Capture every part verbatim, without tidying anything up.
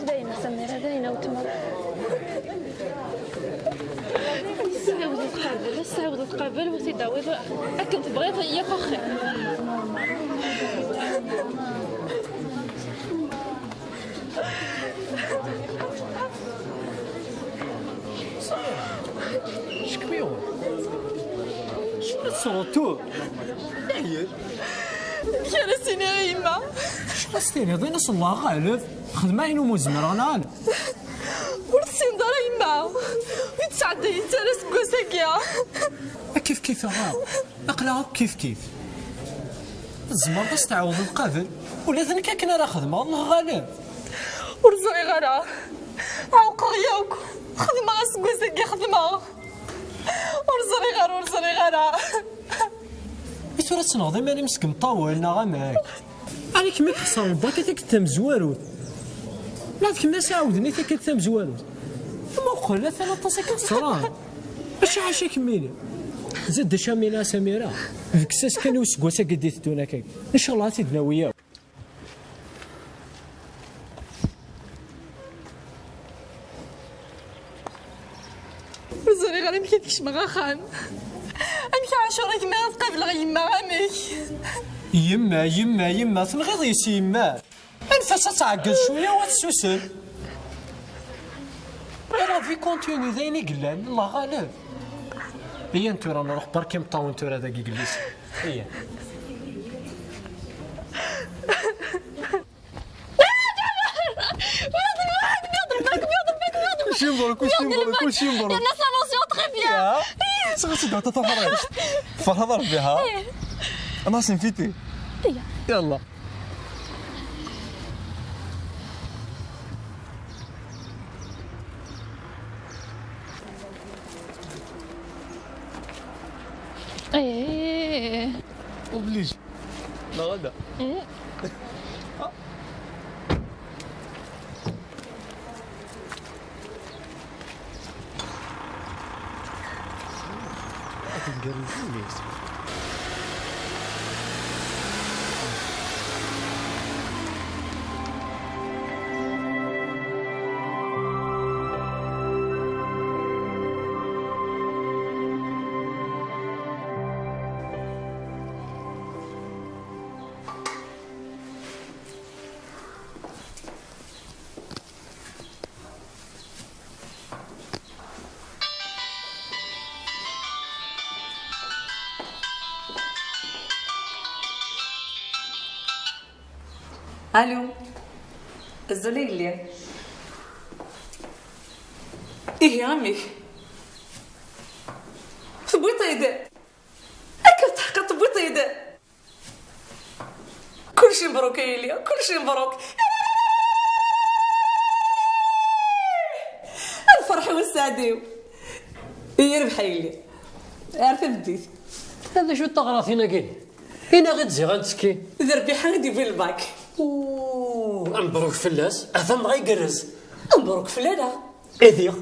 Dayen a Samira, dayen a wetma. Ssiɛawed ad tqabel, ssiɛawed ad tqabel, ur t-id-tawiḍ akken tebɣiḍ, yakk axir. Cekmiɣ. Cemma tesruḍ tura? Amek ara s-iniɣ i yemma? Acu as-tiniḍ? Ini-as Allah ɣaleb, xdem ayen umi zemreɣ neɣ ala? Ur tessineḍ ara yemma. Ur tesɛedday ara seg wass-agi. Kif kif, aɣa. Aql-aɣ akk kif kif. Tzemreḍ ad s-tɛawdeḍ qabel? Ula d nekk akken ara xedmeɣ, Allah ɣaleb. Ur ẓriɣ ara. Ɛewqeɣ yakk. Xedmeɣ aseggas-agi, xedmeɣ. Ur ẓriɣ ara, ur ẓriɣ ara. I tura ad tenɣeḍ iman-im seg imeṭṭawen, neɣ amek? Ɛni kemm i ixesren lbak i tikkelt tamezwarut? Neɣ d kemm i as-iɛawden i tikkelt tamezwarut? Muqel, atan aṭas i ixesren. Acu ḥaca kemmini? Zid d acu am ila Samira? Bges-as kan i useggas-agi d-iteddun akka. Ncallah ad t-id-nawi yakk. Ur ẓriɣ ara amek ad kecmeɣ axxam. Amek ɛacur agma ad qableɣ yemma, amek? Yemma, yemma, yemma, tenɣiḍ yes yemma. Anef-as ad tɛeggeḍ cwiya u ad tessusem. La vie continue, d ayen i yellan, Allah ɣaleb. Iyya tura nruḥ, barka imeṭṭawen tura dagi yellis. Iyya. Kulci mbruk, kulci mbruk, kulci mbruk. Yerna ça va, c'est très bien. Ya. Sɣi si data tafarrayt. Ferḥeḍ Rebbi, ha? Ana sinfiti. Yalla. Eh. Obligé. Neɣ ala? Eh. Akken gar-nsen. Allô. Azul a yelli. Ihi, amek? Tewwiḍ-t-id? Akka tḥeqqeḍ tewwiḍ-t-id? Kulci mbruk a yelli, kulci mbruk. A lferḥ-iw, a sseɛd-iw. Yirbeḥ a yelli. Ar tameddit. Hada acu d taɣratin-agi? Ini-aɣ-d ziɣ ad nettekki. D Rbiḥa i d-yewwin lbak. Uuu, ambruk fell-as, atan dɣa igerrez. Ambruk fell-aneɣ. Idiɣ.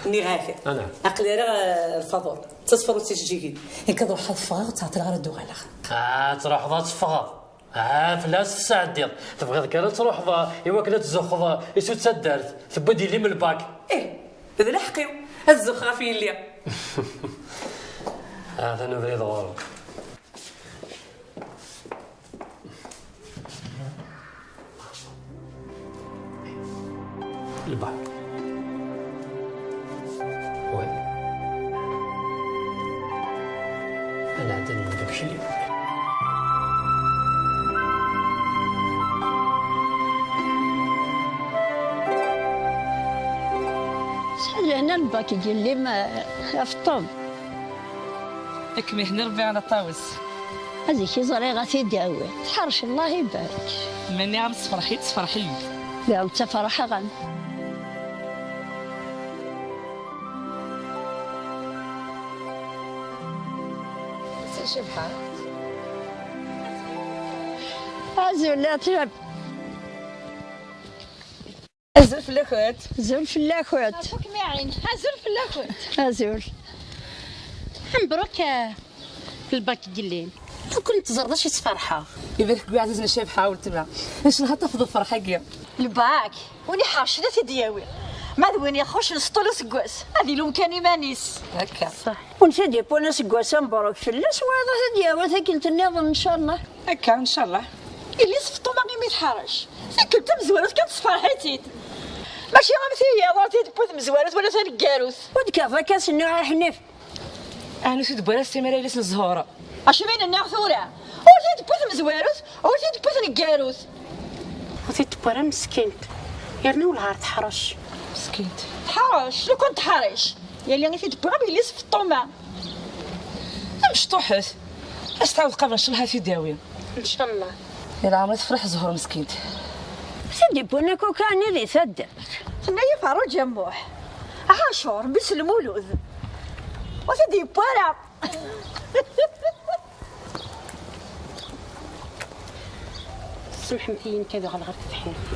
Nniɣ-ak. Anɛam. Aql-i ara, eh, lfaḍur. D tasfeḍt tijeǧǧigin. Nekk ad ruḥeɣ ad ffɣeɣ, ur ttɛeṭṭileɣ ara ad d-uɣaleɣ. Ah, ad truḥeḍ ad teffɣeḍ. Ah, fell-as tesɛeddiḍ. Tebɣiḍ kan ad truḥeḍ, ah, i wakken ad tzuxxeḍ, ah, i sut taddart. Tewwi-d yelli-m lbak. Ih, d lḥeqq-iw. Ad zuxxeɣ ɣef yelli. Ah, atan ubrid ɣur-m. Lbeḥr. Oui. Ad nɛeddi ad nɛeddi deg uclim. Ana lbak n yelli-m, eh, afeṭṭum. Ad kem-ihni Rebbi ɛla ṭawes. Ad k-iẓri ɣa t-id-yawi. Tḥerc, Allah ibarek. Ma nniɣ-am tefreḥ-iyi, tefreḥ-iyi. Daɣen ttafraḥeɣ-am. Azul a Tlab. Azul fell-akent. Azul fell-akent. Azul fell-akent. Azul. Mbruk, eh, lbak n yelli-m. Ur kent-teẓriḍ acu i ttferḥeɣ. Ibarek deg uɛzizen a Cabḥa weltma. Ncallah ad tafeḍ lferḥ-agi. Lbak, win iḥercen ad t-id-yawi. Ma d win ixuccen s ṭul useggas, ad ilum kan iman-is. Akka. Ṣṣeḥ. Win t-id-yewwin aseggas-a, mbruk fell-as, wayeḍ ad t-id-yawi tikkelt nniḍen, ncallah. Akka, ncallah. Yelli-s Feṭṭuma imi teḥrec. Tikkelt tamezwarut kan tessefreḥ-itt-id. Mačči am tiyaḍ, ur t-id-tewwi tmezwarut wala taneggarut. Ur d-kkateḍ akka s nniɣ a Ḥnif. Ɛni ur t-id-tewwi ara s timira yelli-s n Zzhur? Acimi nenniɣ tura? Ur t-id-tewwi tmezwarut, ur t-id-tewwi taneggarut. Ur t-id-tewwi ara meskint. Yerna welɛar teḥrec. Meskint. Teḥrec, lukan teḥrec. Yali i t-id-wwiɣ am yelli-s Feṭṭuma. Amecṭuḥet. Ad s-tɛawed qabel ncallah ad t-id-tawi. Ncallah. Yal ɛemṛi tefreḥ Zzhur meskint. T-id-wwin akk kan di taddart. Tenna-yi Ferruǧa Muḥ. Ɛacur, bis lmulud. Ur t-id-yewwi ara. Samḥemt-iyi, nekk ad uɣaleɣ ɣer tebḥirt.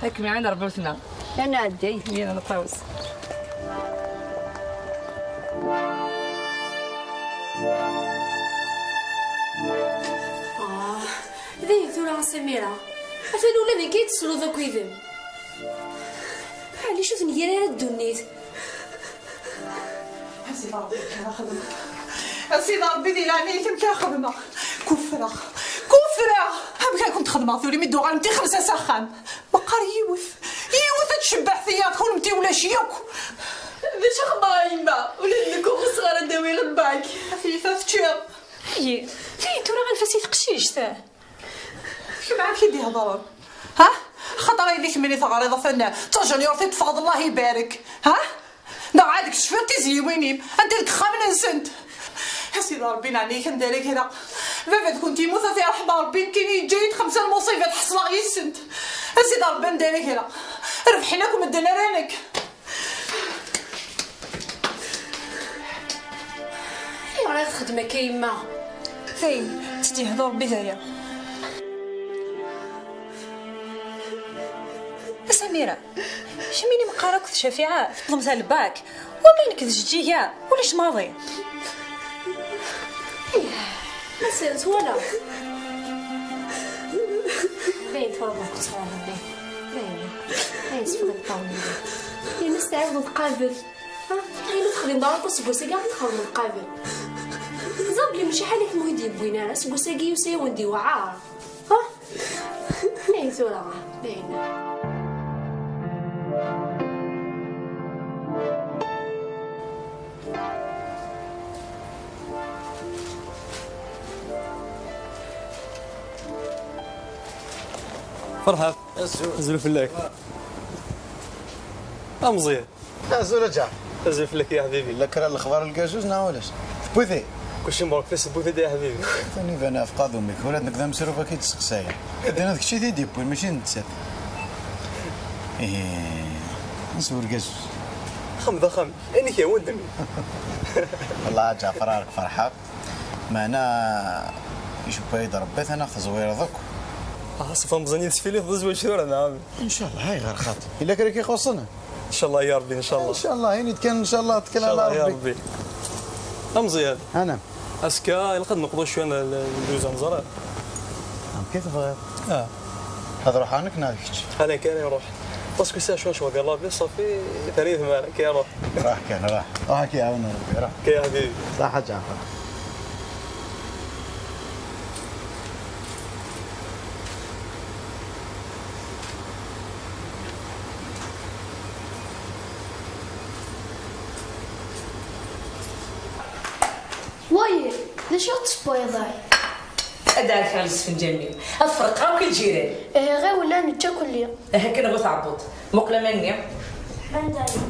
Ad kem-iɛin Rebbi weltma. Ad nɛeddi. Yal neṭṭawes. Ah, dayen tura a Samira. Atan ula d nekk i tesluḍ akk yid-m. Ɛni acu tengir ara ddunit? A Sidi Ṛebbi, amek ara xedmeɣ? A Sidi Ṛebbi, di leɛnaya-k, amek ara xedmeɣ? Kufreɣ, kufreɣ! Amek ara kent-xedmeɣ tura imi d-uɣalemt i xemsa s axxam? Meqqar yiwet, yiwet ad tcebbeḥ tiyaḍ, kunemti ulac yakk. D acu xedmeɣ a yemma? Ula d nekk ur ɣseɣ ara ad d-awiɣ lbak. A tiyita teččiḍ. Ayi, tayet tura anef-as i teqcict. Kemm amek i d-ihedṛen? Ha? Xaṭer aydi kemmini teɣriḍ atan d tajenyurt i ṭṭfeɣ, Allah ibarek. Ha? Neɣ ɛad kecfiɣ tizyiwin-im, anta deg yexxamen-nsent? A Sidi Ṛebbi, neɛni-k anda ara greɣ? Baba-tkent yemmut, ad t-yerḥem Ṛebbi, nekkini yeǧǧa-yi-d xemsa lmuṣibat ḥeṣleɣ yis-sent. A Sidi Ṛebbi, anda ara greɣ? Rebḥen akk medden ala nekk. Ayɣer i txeddem akka yemma? Tayi, tt-id-yehdu Ṛebbi d aya. A Samira, kemmini meqqar akked Cafiɛa tewwḍemt ar lbak, wama nekk d Jeǧǧiga ulac maḍi. Ih, a Sira, twalaḍ. Dayen tura ma kent-twalaḍ, dayen. Dayen, dayen, sfeḍ imeṭṭawen-nni. Ini-as tɛiwdeḍ qabel. Ha? Ayen ur texdimeḍ ara akk aseggas-agi, ad t-txedmeḍ qabel. Teẓriḍ belli mačči ḥala kemm ur yi-d-yewwin ara, aseggas-agi yusa-yawen-d iwɛer. Ha? Ay tura, dayen. Ferḥat. Azul. Azul fell-ak. A Meẓyan. Azul a Ǧaɛfar. Azul fell-ak ya ḥbibi. Yella kra n lexbar lgajuz neɣ ulac? Tewwi-t-id? Kulci mebṛuk fis, tewwi-t-id ya ḥbibi. Atan iban ɣef qadum-ik, ula d nekk d amesruf ad k-id-sseqsayeɣ. Ad d-iniḍ d kečč i t-id-yewwin, mačči d nettat. Ihi, ansi urgaz? Axxam d axxam, ayen i k-yehwan ddem-it. Wellah a Ǧaɛfar, ar k-ferḥeɣ. Meɛna icewwel-iyi-d Rebbi, atan ad ɣ-tezwireḍ akk. Ah, ṣṣfa meẓẓan yid-s filiḍ d azwaǧ tura, neɣ? Ncallah, ayɣer xaṭi? Yella kra i k-ixuṣṣen? Ncallah ya Ṛebbi, ncallah. Ncallah, ini-d kan ncallah, tekklen ɛla Ṛebbi. Ncallah ya Ṛebbi. A Meẓyan. Anam. Azekka ilaq ad neqḍu cwiya n, n, n lǧuz, neẓra. Amek i tebɣiḍ? Ah. Ad ruḥeɣ nekk neɣ d kečč? Ana kan i ruḥ. Parce que c'est un choix de la vie, صافي, ثاني ثمانية كي روح. روح كان، روح. روح كي يعاون ربي، روح. كي يا حبيبي. صح حاجة أخرى. Wayi, d acu i ɣ-tessewwayeḍ-aɣ? Ad d-ɛerkeɣ lesfenǧa-nni, ad ferqeɣ akk i lǧiran. Ihi ɣiwel ad nečč akk-nni. Aha kan a bu tɛebbuḍt, muqel aman-nni. Ḥman-d ɛli.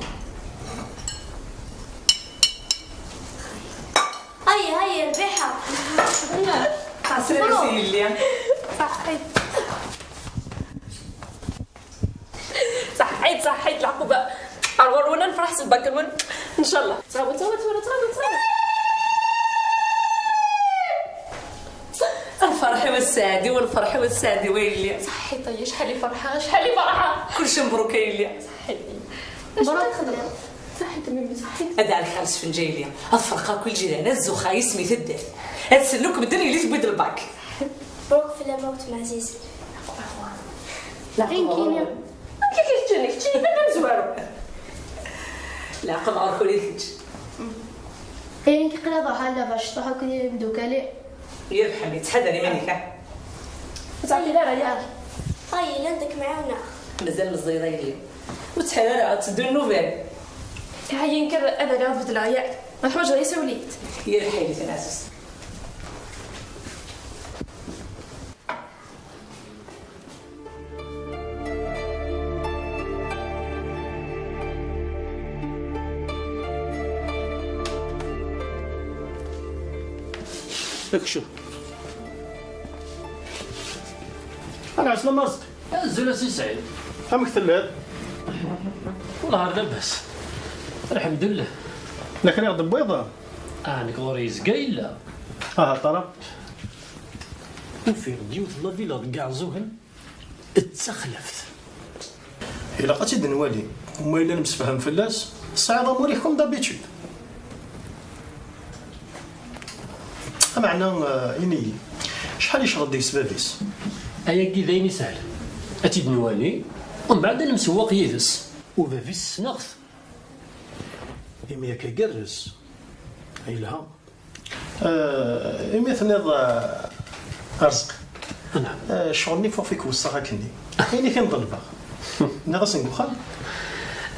هاي الربيحة. عسلامة سي يلي. صحيت. صحيت، صحيت، العقوبة. أرغر ونا نفرح سباك المن. إن شاء الله. صابت، صابت، صابت، صابت، صابت. الفرح والسعادة والفرح والسعادة ويلي. صحيت، طيب، شحال فرحة، شحال فرحة. كلشي مبروك يلي. صحيت. مبروك. صحيت ميمي، صحيت. هذا على خمس فنجان يلي. الفرقة كل جيران، الزوخة يسمي تدف. هاد سلوك بدل يلي تبيد الباك. مبروك في الموت معزيز. لا، كاين كيميا. كي كيحتني، كتشي بدا مزوارو. لا، قد غير كولي كتش. كاين كي قرا ضحى لا باش طاح كل دوكالي. يا بحمي، تحذري منك، ها. صافي، لا، لا، ياك. هاي، لا عندك معاونا. مازال مزيضة اليوم. وتحرر عاد تدو النوفيل. هاي ينكر أبدا عاد بدل عيال. ما تحوج غير سوليت. يا الحيلة العزيز. اكشف. انا عسلامة رزقي. Azul a Si Sɛid. Amek telliḍ? Wellah ar labas. Lḥemdullah. La kriɣ d bwiḍ? Ah, nekk ɣur-i yezga yella. Aha, ṭara. Ufiɣ-d yiwet n la villa deg Iɛeẓẓugen d taxlaft. Ilaq ad tt-id-nwali. Ma yella nemsefham fell-as, tesɛiḍ amur-ik comme d'habitude. Ameɛna, eh, ini-yi, acḥal yecɣel deg-s bab-is? Ayagi d ayen isehlen. Ad tt-id-nwali, umbeɛd ad nemsewweq yid-s. U bab-is ssneɣ-t. Imi akka igerrez. Yelha. Eh, imi tenniḍ, eh, a Rrezqi. Anɛam. Eh, ccɣel-nni fuɣ fik wessaɣ akkenni. Ini-k-in ḍelbeɣ. Nniɣ-asen deg uxxam.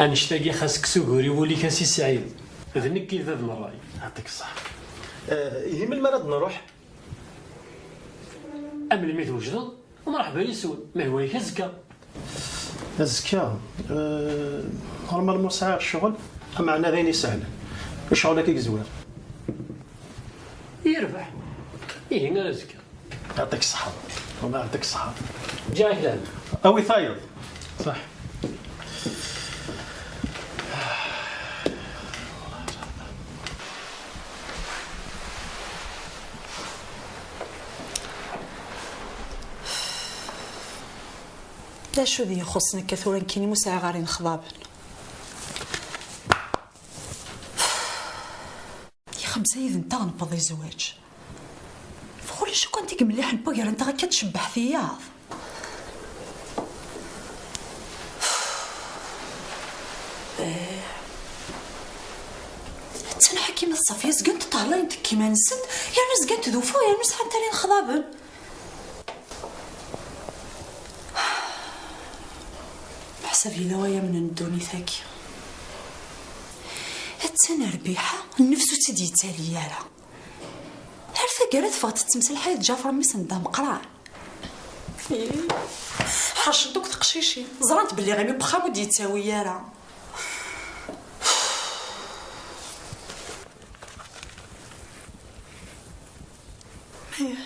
Annect-agi xas kkes ugur i wul-ik a Si Sɛid. D nekk i d bab n ṛṛay. Yeɛṭik ṣṣeḥ. Eh, ihi melmi ara d-nruḥ? Am melmi twejdeḍ, mreḥba yes-wen, ma ihwa-yak azekka. Azekka, eh, normalement sɛiɣ ccɣel, ameɛna d ayen isehlen. Ccɣel akka i yezwir. Yerbeḥ. Ihi ar azekka. Yeɛṭik ṣṣeḥḥa. Ṛebbi yeɛṭik ṣṣeḥḥa. Ǧǧiɣ-ak lehna. Awi tayeḍ. Ṣaḥ. D acu d ixuṣṣen akka tura nekkini ur sɛiɣ ara inexḍaben. Ixemsa yid-nteɣ newweḍ i zzwaǧ. Ulac akk anti yemliḥen n wagar-nteɣ akka tcebbeḥ tiyaḍ. Attan Ḥakima d Ṣafiya zgant ṭṭehlayent deg yiman-nsent, yernu zgant d ufur, yernu sɛant ara inexḍaben. Meḥsab yella waya amnen n ddunit-agi. Attan Rbiḥa, nnefs ur tt-id-yettali ara. Ar taggara teffeɣ-d tettemselḥay d Ǧafer mmi-s n Dda Meqqran. Ih, ḥercent akk teqcicin, ẓrant belli imi n wexxam ur d-yettawi ara. Ih.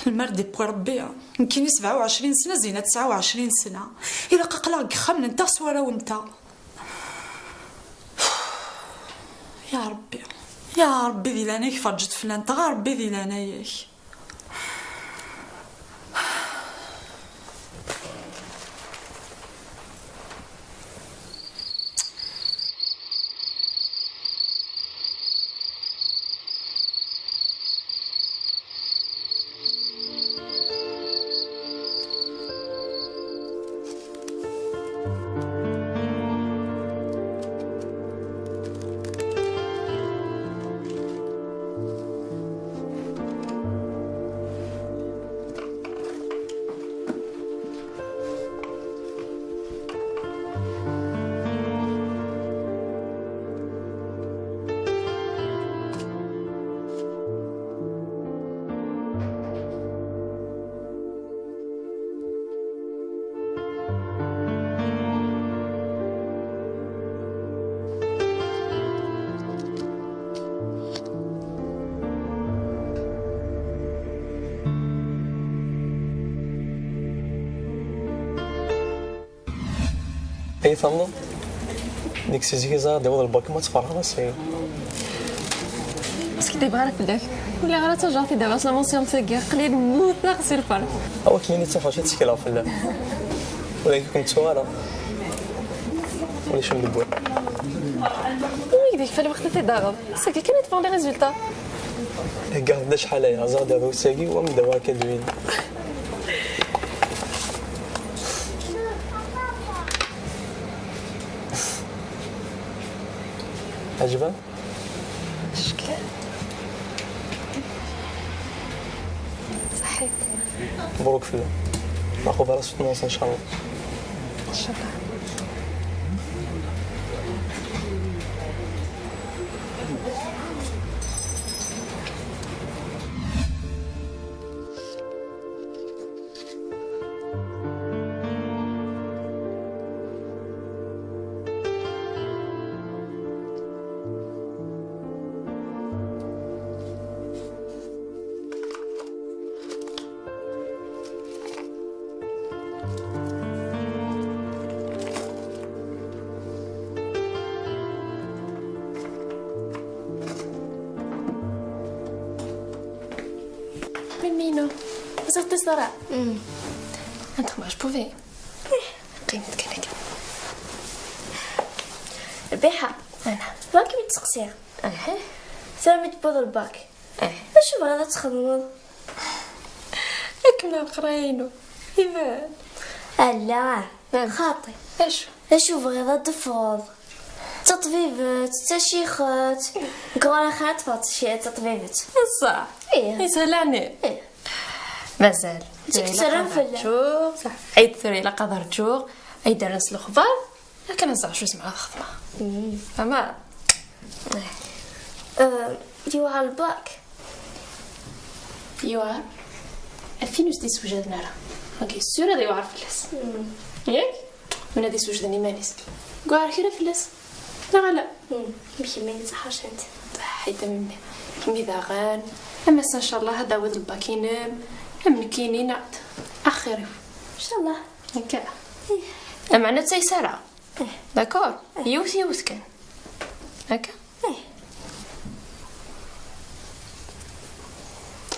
Lmar d-iwwi Rebbi, nekkini sebɛa u ɛecrin sna, Zina tesɛa u ɛecrin sna. Ilaq aql-aɣ deg yexxamen-nteɣ s warraw-nteɣ. Ya Rebbi, ya Rebbi di leɛnaya-k ferǧet fell-anteɣ, a Rebbi di leɛnaya-k. Ay tamneḍ? Nekk si zik i ẓriɣ d-iwweḍ lbak ma tferḥeḍ ass-agi. Est-ce que d-yebɣa ara fell-ak? Ula ara ttaǧǧaɣ-t-id abac la mention-agi, aql-i mmuteɣ si lferḥ. Awa kemmini ttafeɣ ci ttekleɣ fell-am. Ula d kem ttuɣ ara. Ulac am dewwir. Imi deg-k fa lweqt i t-id-taɣeḍ. Ass-agi kan i d-ffɣen les résultats. Heggaɣ-d acḥal aya, ẓriɣ d arut-agi, wa m-d-awiɣ akaduyen. Ɛejben? Ccekla. Ṣaḥit. Mbruk fell-am. Naqub ara s tmurt, ncallah. Ncallah. Mimino, ẓer تصرع. Anta ma je pouvais. Qqimet kan akka. Rbiḥa. Ana. Bɣiɣ ad k-id-sseqsiɣ. Aha. Tura mi tewwiḍ lbak. Eh. Acu tebɣiḍ ad txedmeḍ? Akken leqraya-inu. Iban. Ala. Eh. Xaṭi. Acu? Acu tebɣiḍ ad teffɣeḍ? D taṭbibet, d tacixet. Nekk ɣur-i xir ad teffɣeḍ d taci-, d taṭbibet. Ṣṣeḥ. Ih. Yeshel ɛni? Ih. Mazal. Zik tura terram ilaq ad fell-am. Rǧuɣ, ṣaḥ. Ɛid tura ilaq ad rǧuɣ. Ad d-rren s lexbar. Akken ad ẓreɣ acu zemreɣ ad xedmeɣ. Mm. Fahmeḍ? Eh, yewɛer lbak? Yewɛer? Alfin ur s-d-yessewjaden ara. Ok, sûr ad yewɛer fell-as. Mm. Yak? Win ad yessewjden iman-is. Yewɛer kra fell-as? Neɣ ala? Mm. Mkemmel taḥercant. Ḥita mimmi. Kemmi daɣen. Am ass-a, ncallah, ad d-tawiḍ lbak-inem. Am nekkini, neɣ axir-iw. Ncallah. Akka. Lameɛna ur ttayes ara. D'accord? Yiwet yiwet kan. Akka?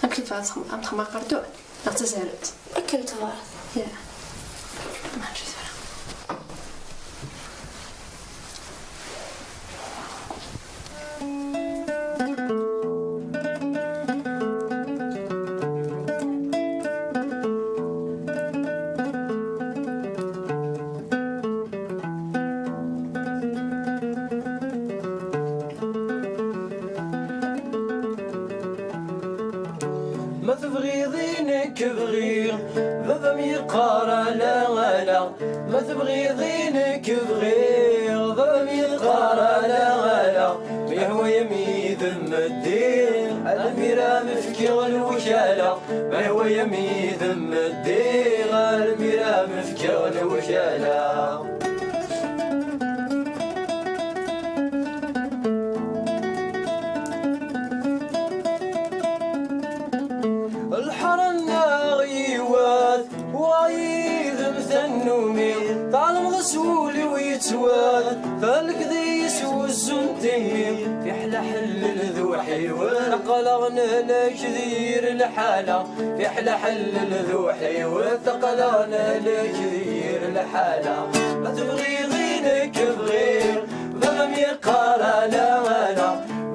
Amek i tebɣiḍ ad txedmeḍ? Ad txedmeḍ aqerduɛ neɣ d tazarut? Akken tebɣiḍ. Ya. Ma nǧi tura. Ma tebɣiḍ i nekk bɣiɣ, baba-m yeqqar ala, ala. Ma tebɣiḍ i nekk bɣiɣ, baba-m yeqqar ala, ala. Ma yehwa-yam yid-m ddiɣ, almi ara m-fkiɣ lewkala. Ma yehwa-yam yid-m ddiɣ, almi ara m-fkiɣ lewkala. Lḥara-nneɣ yiwet, wa yid-m tannumi, tɛelmeḍ s wul-iw yettwat, falek d yis wuzzu n timmi, fiḥel aḥellel d uḥiwet, aql-aɣ nehlek di yir lḥala, fiḥel aḥellel d uḥiwet, aql-aɣ nehlek di yir lḥala. Ma tebɣiḍ i nekk bɣiɣ, baba-m yeqqar ala, ala.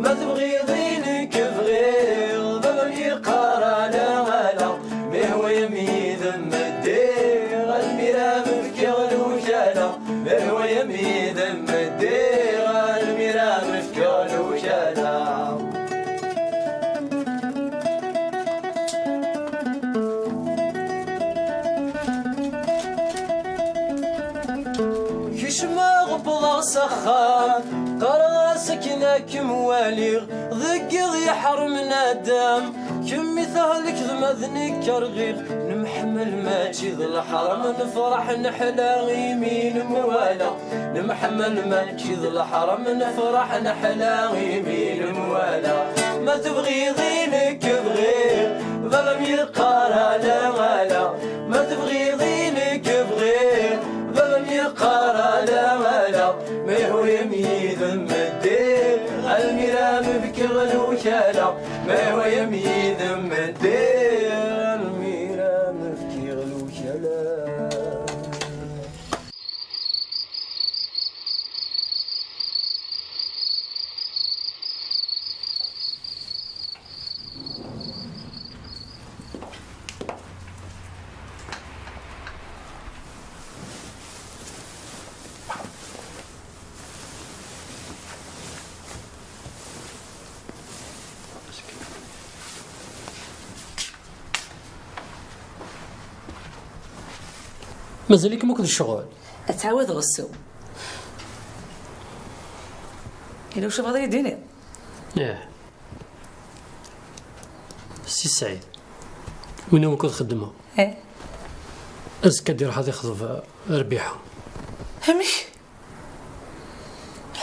Ma tebɣiḍ i nekk bɣiɣ, baba-m yeqqar ala, ala. Ma yehwa-yam yid-m ddiɣ, almi ara m-fkiɣ lewkala. Ma yehwa-yam yid-m ddiɣ, almi ara m-fkiɣ lewkala. Kecmeɣ wwḍeɣ s axxam, qqareɣ-as akken ad kem-waliɣ, deg yiḍ yeḥrem nadam, kemmi tehleked ma d nekk rɣiɣ, nemḥemmel mačči d leḥram, nefreḥ neḥla imi nemwala. Nemḥemmel mačči d leḥram, nefreḥ neḥla imi nemwala. Ma tebɣiḍ i nekk bɣiɣ, baba-m yeqqar ala, ala. Ma tebɣiḍ i nekk bɣiɣ, baba-m yeqqar ala, Mazal-ikem akk d ccɣel? Ad tɛawed ɣessu. Yella wacu tebɣiḍ ad yi-d-tiniḍ? Ih. Si Sɛid, win akk ad xeddmeɣ. Eh. Azekka ad iruḥ ad ixḍeb, eh, Rbiḥa. Amek?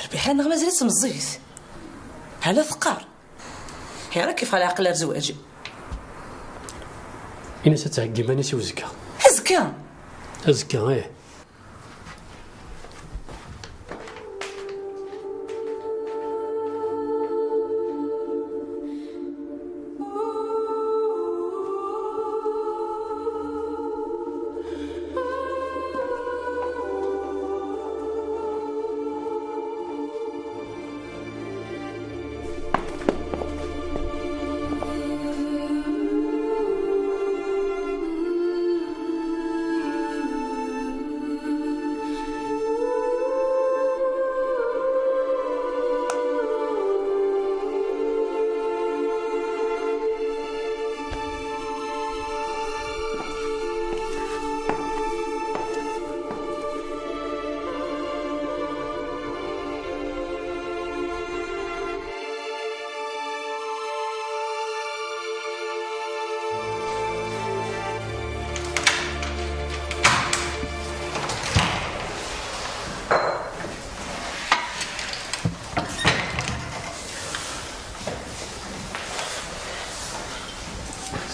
Rbiḥa neɣ mazal-itt meẓẓiyet? Ala teqqar. Ira kif ɣer leɛqel ar zzwaǧ. Ini-as ad theggi iman-is i uzekka. Azekka? Azekka, ih.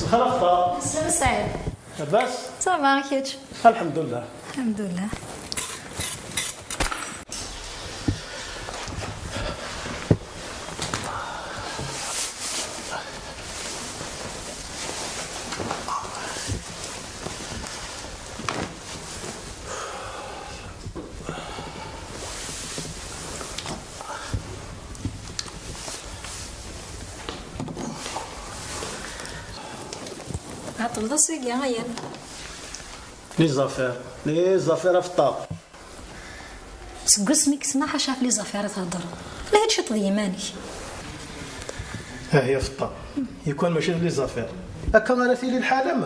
Sxerfta. Ssaɛid. Labas? Ça va, kečč? Alḥemdullah. Alḥemdullah. Ɛeṭṭleḍ-as wigi, ayen. Les affaires, les affaires a Feṭṭa. Seg wasmi i k-ssneɣ, ḥaca ɣef les affaires ara thedreḍ. Lhi-d ciṭ d yiman-ik. Ah ya Feṭṭa, yakan mačči d les affaires. Akka ara tili lḥala-m?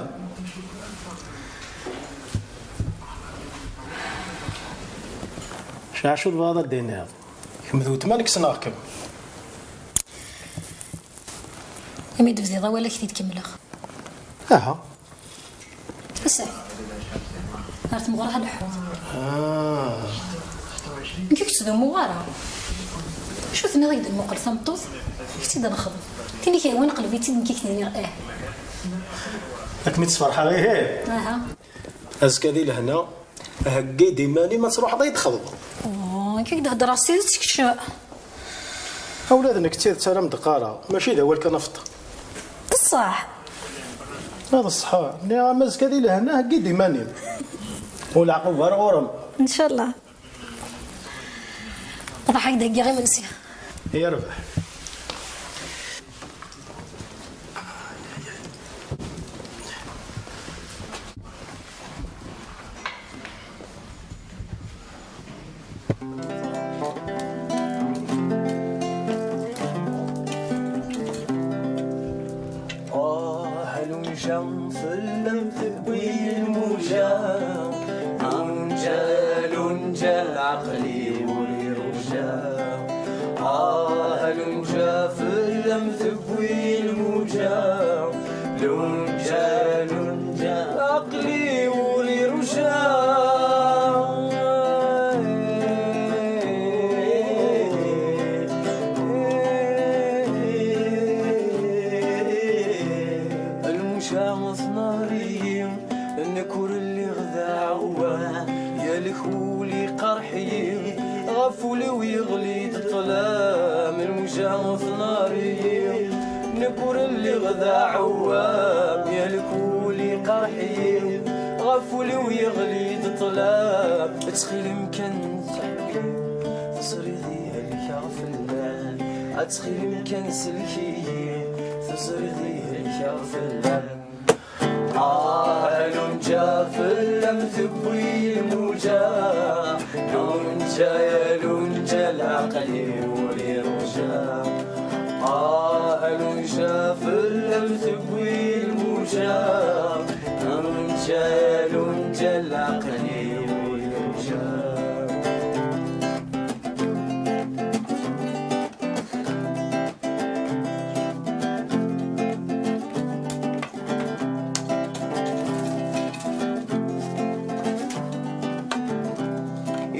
Ceɛcu tebɣiḍ ad d-tiniḍ? Kemm d weltma-m, nekk ssneɣ-kem. Imi d-tebdiḍ awal, ad k-t-id-kemmleɣ. Aha. A Saɛid, ar tmeɣra ad leḥḥuḍ. Ah. Nekk ur k-ttdumuɣ ara. Acu tenniḍ i k-d-tmuqel tameṭṭut, i k-tt-id-nexḍeb. Tin i k-yehwan qleb-itt-id, nekk i k-d-nniɣ ih. Ad kem-id-sferḥeɣ, ihi. Aha. Azekka di lehna, heggi-d iman-im ad truḥeḍ ad yi-d-txeḍbeḍ. Oh, nekk i k-d-heddreɣ s tidet, kečč. A ula d nekk d tidet ara m-d-qqareɣ, mačči d awal kan a Feṭṭa. D ṣṣeḥ. Ma d ṣṣeḥ, nniɣ-am azekka di lehna, heggi-d iman-im. Ur leɛqub ara ɣur-m. Ncallah. Ruḥ ad k-d-heggiɣ imensi. Yerbeḥ. آه، لونجا فلم تبوي الموجة. لونجا، لونجا، العقل يولي رجا. آه، لونجا فلم تبوي الموجة. لونجا، لونجا، العقل يولي رجا. الموجة ثنارية، نكور اللي غدا عوام، يا الكول يقرحي، غفولي ويغلي ظلام. الموجة ثنارية، نكور اللي غدا عوام، يا الكول يقرحي، غفولي ويغلي ظلام. تخيل مكان تحكي، تزري ذي الكاف الليل. أتخيل مكان سلكي، تزري ذي الكاف الليل. آه، لونجا فلم تبوي الموجة. لونجا يا لونجا، العقل يولي رجا. آه، لونجا فلم تبوي الموجة. لونجا يا لونجا، Lɛaqel-iw ur yerǧa.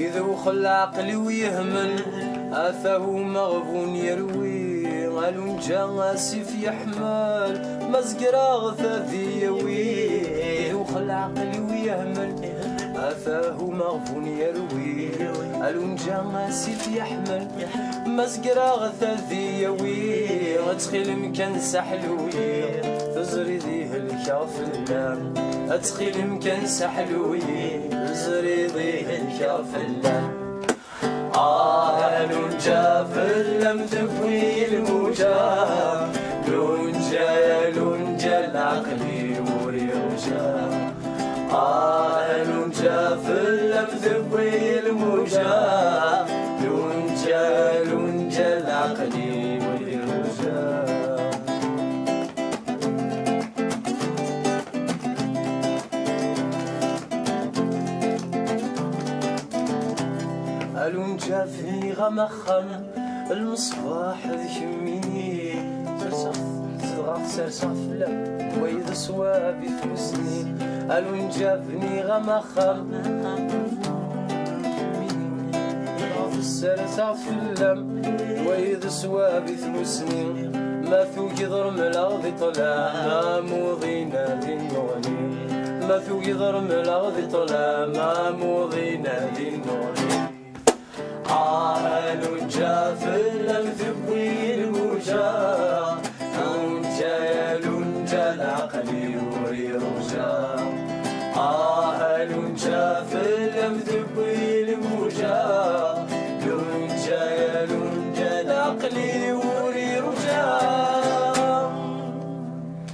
Idewxel lɛaqel-iw yehmel, ata umeɣbun yerwi, alunǧa asif yeḥmel, ma zegreɣ-t ad iyi-yawi. Idewxel lɛaqel-iw yehmel, ata umeɣbun yerwi, alunǧa asif yeḥmel, ma zegreɣ-t ad iyi-yawi. Ttxil-m kan saḥluyi, teẓriḍ ihelkeɣ fell-am. Ttxil-m kan saḥluyi, teẓriḍ ihelkeɣ fell-am. Ah, alunǧa fell-am tewwi lmuja, lunǧa, lunǧa, lɛaqel-iw ur yerǧa. Ah, alunǧa fell-am tewwi lmuja, lunǧa, lunǧa, lɛaqel-iw ur yerǧa. Alunǧa bniɣ-am axxam, lmeṣbaḥ d kemmini. Serseɣ-t, zedɣeɣ-t, serseɣ-t fell-am, wayeḍ ṣṣwab i tmussni. Alunǧa bniɣ-am axxam, serseɣ-t fell-am, wayeḍ ṣṣwab i tmussni. Ma tugiḍ remleɣ di ṭṭlam, am uḍin ad innuɣni. Ma tugiḍ remleɣ di ṭṭlam, am uḍin ad innuɣni. Ah, alunǧa fell-am tewwi lmuja, lunǧa, ya lunǧa, lɛaqel-iw ur yerǧa. Ah, alunǧa fell-am tewwi lmuja, lunǧa, ya lunǧa, lɛaqel-iw ur yerǧa.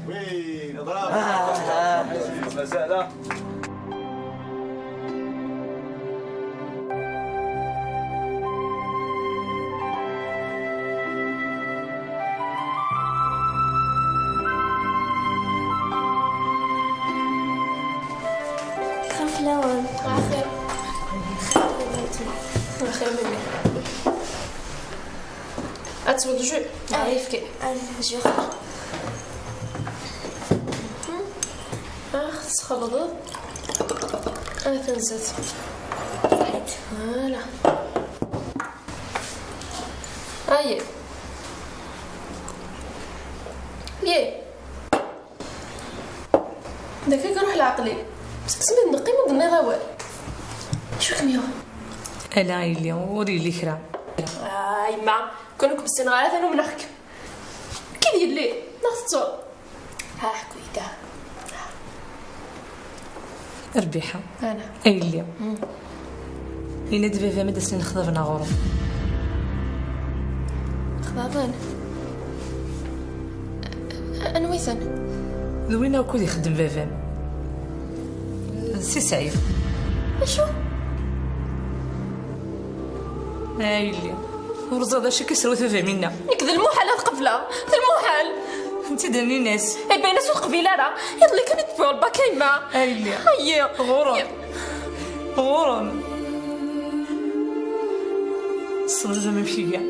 Oui, bravo. Ah, ah. Mazal. Xef lawan. Axir. Axir melmi. Ad tesweḍ jus? Ah, ayefki. Ah, jus. Ax, tesxelḍeḍ. Ad tenzet. Voilà. Aye. Ye. D akka i iruḥ leɛqel-iw. Seg asmi d-neqqim ur d-tenniḍ awal. Acu kem-yuɣen? Ala a yelli, ur yelli kra. A yemma, kun ur kem-ssineɣ ara, atan umneɣ-k. Kid yelli, neɣ tettuḍ? Ha, ḥku-yi-d. Rbiḥa. Ana. A yelli. Mm. Yenna-d baba-m ad d-asen lexḍaben ɣur-m. Lexḍaben? Anwi-ten? D win akk i d-ixeddem baba-m. Si Sɛid. Acu? A yelli, ur ẓriɣ d acu i k-isrew baba-m inna. Nekk d lmuḥal ad qebleɣ, d lmuḥal. Netta d nninas. Eh ben, as ur teqbil ara. Iḍelli kan i d-tewwiḍ lbak a yemma. A yelli. Ayyi. Ɣur-m. Ɣur-m. Tessneḍ baba-m amek iga?